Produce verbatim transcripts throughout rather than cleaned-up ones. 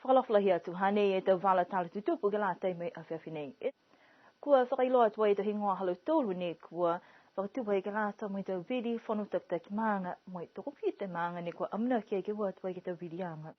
Fakaalofa lahi atu, hanei e tau vala tala tutupu ke lata mo e afiafi nei. Kua fakailoa atu ai e tau higoa ha lautolu ne kua fakatū ai ke lata mo e tau vili fono takitaki maaga mo e tokofitu e maaga ne kua amanaki ai ke o atu ai ke he tau viliaga.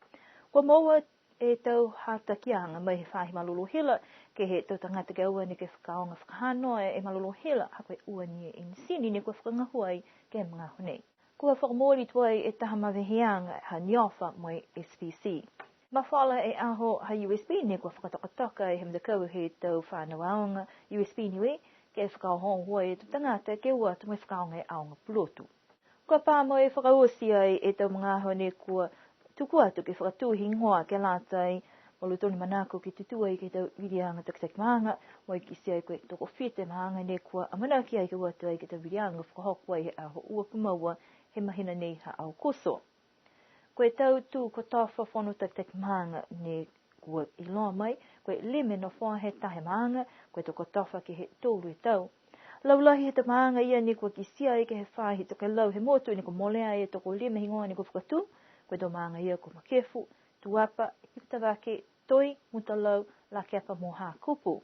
Kua moua e tau hatakiaga mai he faahi malolō hila ke he tau tagata ke aua neke fakaaoga fakahanoa e malolō hila, ha ko e ua ni e enisini ne kua fakagahua ai ke he magaaho nei. Kua fakamooli tuai e taha maveheaga ha Neofa mo e S P C. Mafola e aho ha U S P ne kua fakatokatoka e he matakau he tau fanau aoga U S P Niue, ke fakaohooho e tau tagata ke o atu mo e fakaaoga e aoga pulotu. Kua pā mo e fakaoti ai e tau magaaho ne kua tuku atu ke fakatū higoa ke lata mo lautolu ne manako ke tutū ai ke he tau viliaga takitaki maaga, mo e kitia ai ko e tokofitu e maaga ne kua amanaki ai ke o atu ai ke he tau viliaga fakahoko ai he aho ua kumua he mahina nei ha Aokuso. Ko e tau tū kotofa fono takitaki maaga ne kua iloa mai, ko e lima e nofoa he taha e maaga, ko e tau kotofa ke he tolu e tau. Laulahi he tau maaga ia ne kua kitia ai ke he faahi tokelau he motu ne kua molea e tokolima e higoa ne kua fakatū, ko e tau maaga ia ko Makefu, Tuapa, Hikutavake, Toi, Mutalau, Lakepa mo Hakupu.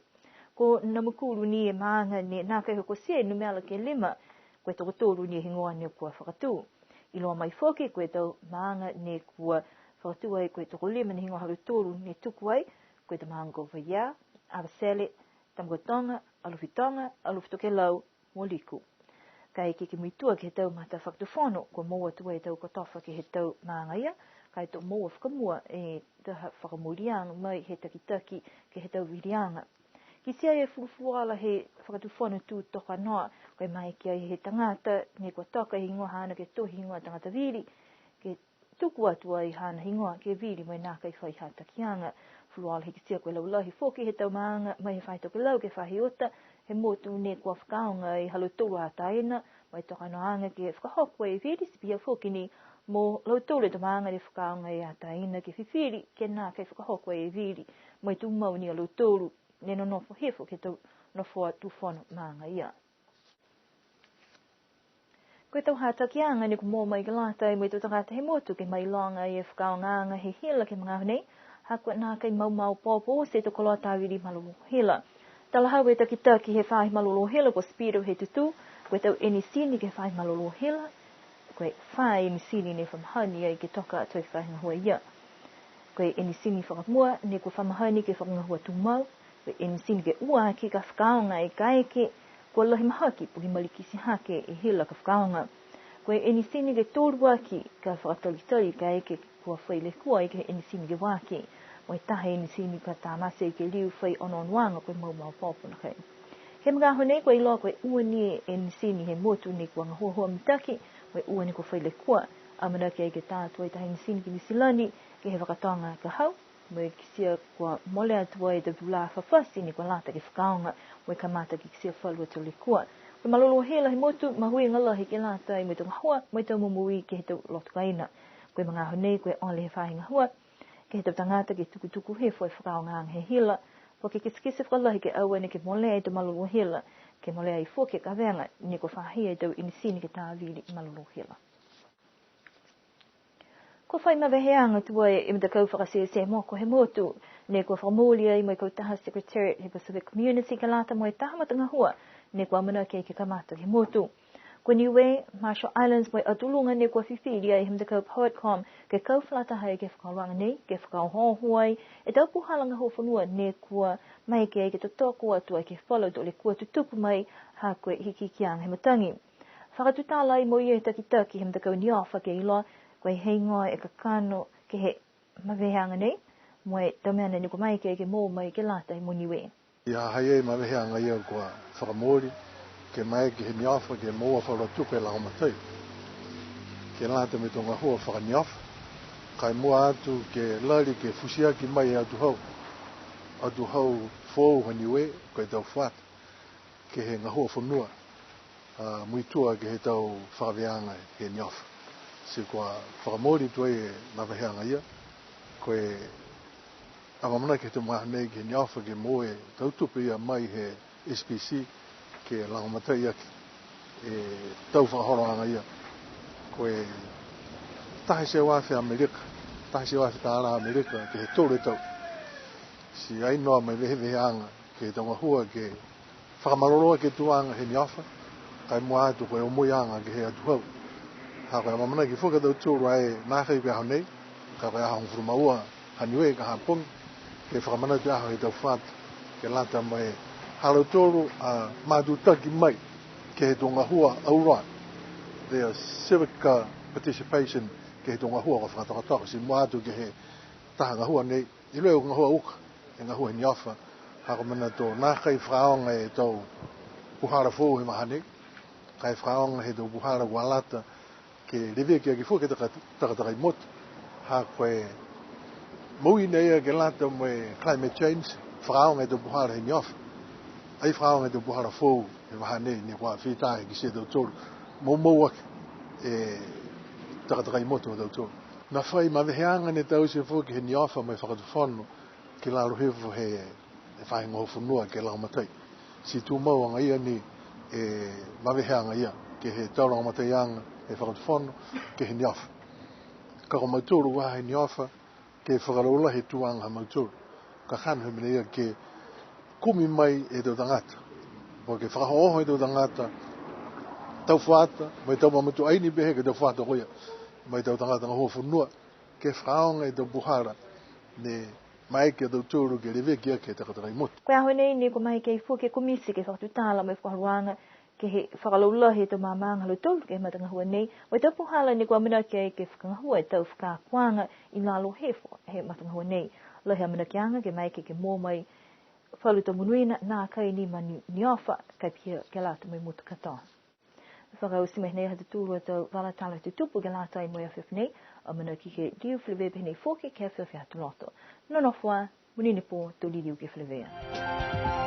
Ko Namukulu ni e maaga ne nākai hokotia e numela ke lima, ko e tokotolu ni e higoa ne kua fakatū. Iloa mai foki ko e tau maaga ne kua fakatū ai ko e tokolima ni e higoa ha lautolu ne tuku ai, ko e tau maaga ko Vaiea, Avatele, Tamakautoga, Alofi Toga, Alofi Tokelau, mo Liku. Kaeke ke muitua ke he tau matafakatufono, kua moua tuai e tau kotofa ke he tau maaga ia, ka e to moua fakamua e taha fakamooliaga mai he takitaki ke he tau viliaga. Kitia e fulufuluola he Fakatufono Tū Toka Noa, ko e maeke ai he tagata ne kua toka e higoa haana ke tohi higoa tagata vili, ke tuku atu ai haana higoa ke vili mo e nākai fai hatakiaga. Fulufuluola he kitia ko e laulahi foki he tau maaga mai he faahi tokelau ke he faahi uta he motu ne kua fakaaoga ai ha lautolu a ataina, mo e tokanoaga ke fakahoko e vili, ti pihia foki ni mo lautolu e tau maaga ne fakaaoga e ataina ke fifili ke nākai fakahoko e vili, mo e tumau ni a lautolu ne nonofo hifo ke he tau nofoa tufono maaga ia. Ko e tau hatakiaga ne kua moua mai ke lata mo e tau tagata he motu ke mailoga e fakaaogaaga he hila ke he magaaho nei, ha kua nākai maumau popo oti e tau koloa tāvili malolō hila. Talahau e takitaki he faahi malolō hila ko Speedo Hetutu, ko e tau enisini ke he faahi malolō hila, ko e fā enisini ne fa mahani ai ke toka atu e faahi gahua ia. Ko e enisini fakamua ne kua fa mahani ke fakagahua tumau, ko e enisini ke ua aki ka fakaaoga ai kaeke kua lahi mahaki po ke malikiti hake e hila ka fakaaoga. Ko e enisini ke tolu aki ka fakatalitali kaeke kua fai lekua ai ke he enisini ke ua aki. Mo e taha enisini ka tamate ai ke liu fai onoonoaga ko e maumau popo nākai. He magaaho nei kua iloa ko e ua ni e enisini he motu ne kua gahuahua mitaki, mo e ua ne kua fai lekua. Amanaki ai ke tā atu ai taha enisini ki Niu Silani ke he fakatoga ka hau, mo e kitia kua molea atu ai e tau tulā fafati ne kua lata ke fakaaoga, mo e kamata ke kitia falu a tau lekua. Ko e malolō hila he motu, mahuiga lahi ke lata mo e tau gahua, mo e tau momoui ke he tau loto kaina. Ko e magaaho nei, ko e ole he faahi gahua ke he tau tagata ke tukutuku hifo e fakaaogaaga he hila, po ke kitekite fakalahi ke aua neke molea e tau malolō hila, ke molea ai foki e kavega ne kua fahia e tau enisini ke tāvili malolō hila. Kua fai maveheaga tuai e matakau fakasese moko he motu, ne kua fakamooli ai mo e kautaha Secretariat he Pacific Community ke lata mo e taha matagahua ne kua amanaki ai ke kamata he motu. Ko Niue, Marshall Islands mo e Atu Luga ne kua fifili ai he matakau Poetcom ke kau fakalataha ai ke he fakaholoaga nei, ke fakaohooho ai e tau puhala gahua fonua ne kua maeke ai ke totoko atu ai ke he falu a tau lekua tutupu mai ha ko e hikihikiaga he matagi. Fakatutala ai mo ia e takitaki he matakau Neofa ke iloa ko e heigoa e kakano ke he maveheaga nei, mo e tau mena ne kua maeke ke moua mai ke lata mo Niue. Ia ha i ai e maveheaga ia kua fakamooli, ke maeke he Neofa ke moua falu a tupe lagomatai ke lata mo e tau gahua fakaneofa, ka e mua atu ke lali ke fusiaki mai e atuhau, atuhau foou ha Niue, ko e tau fuata, ke he gahua fonua, a, muitua ke he tau fakaveaga he Neofa. Ti kua fakamooli tuai e maveheaga ia, ko e amaamanaki he tau magaaho nei ke he Neofa ke moua e tau tupe ia mai he S P C ke lagomatai aki e tau fakaholoaga ia. Ko e taha e teau afe Amelika Taha e teau afe tālā Amerika ke he tolu e tau. Ti ai noa mo e veveheaga ke he tau gahua ke fakamalolō ke he tuaga he NIOFA, ka e mua atu ko e omoiaga ke he atuhau. Ha ko e amaamanaki foki a tautolu a e nākai ko e aho nei, ka ko e aho hogofulu ma ua ha Niue ka ha pogi, ke fakamanatu e aho he tau fuata, ke lata mo e ha lautolu a matutaki mai ke he tau gahua auloa. Their civic, uh, participation ke he tau gahua kua fakatokatoka, ti mua atu ke he taha gahua nei, iloa e gahua uka, e gahua he NIOFA, ha ko e mena to nākai fakaaoga e tau puhala foou he vahā nei, ka e fakaaoga he tau puhala kua lata ke leveki aki foki e taka-, takatakai motu. Ha ko e moui nei ia ke lata mo e climate change, fakaaoga e tau puhala he NIOFA. Ai fakaaoga e tau puhala foou he vahā nei, ne kua fita he kitia e tautolu, moumou aki e takatakai motu ha tautolu. Ne fai maveheaga ne taute foki he NIOFA mo e Fakatufono ki lalo hifo he, he faahi gahua fonua ke lagomatai. Ti tumau agaia ni e maveheaga ia ke he tau lagomataiaga he Fakatufono ke he NIOFA. Ka ko mautolu kua he NIOFA, ke fakalaulahi e tuaga ha mautolu. Kakano he mena ia ke kumi mai e tau tagata, po ke fakaohooho e tau tagata, tau fuata, mo e tau mamatua ai ni pehē ke he tau fuata ko ia, mo e tau tagata gahua fonua, ke fakaaoga e tau puhala ne maeke a tautolu ke leveki aki e takatakai motu. Ko e aho nei ne kua maeke foki e komiti ke fakatutala mo e fakaholoaga ke he fakalaulahi e tau maamaaga ha lautolu ke he matagahua nei, mo e tau puhala ne kua amanaki ai ke fakagahua e tau fakaakoaga i lalo hifo he matagahua nei. Lahi e amanakiaga ke maeke ke moua mai falu tau monuina nākai ni ma NI-, NIOFA, ka e pihia ke lata mo e motu katoa. Fakaoti mai nei ha tautolu a tau vala tala tutupu ke lata mo e afiafi nei, amanaki ke liu feleveia pehē nei foki ke he afiafi Aho Lotu. Nonofo ā, monuina e pō, to liliu ke feleveia.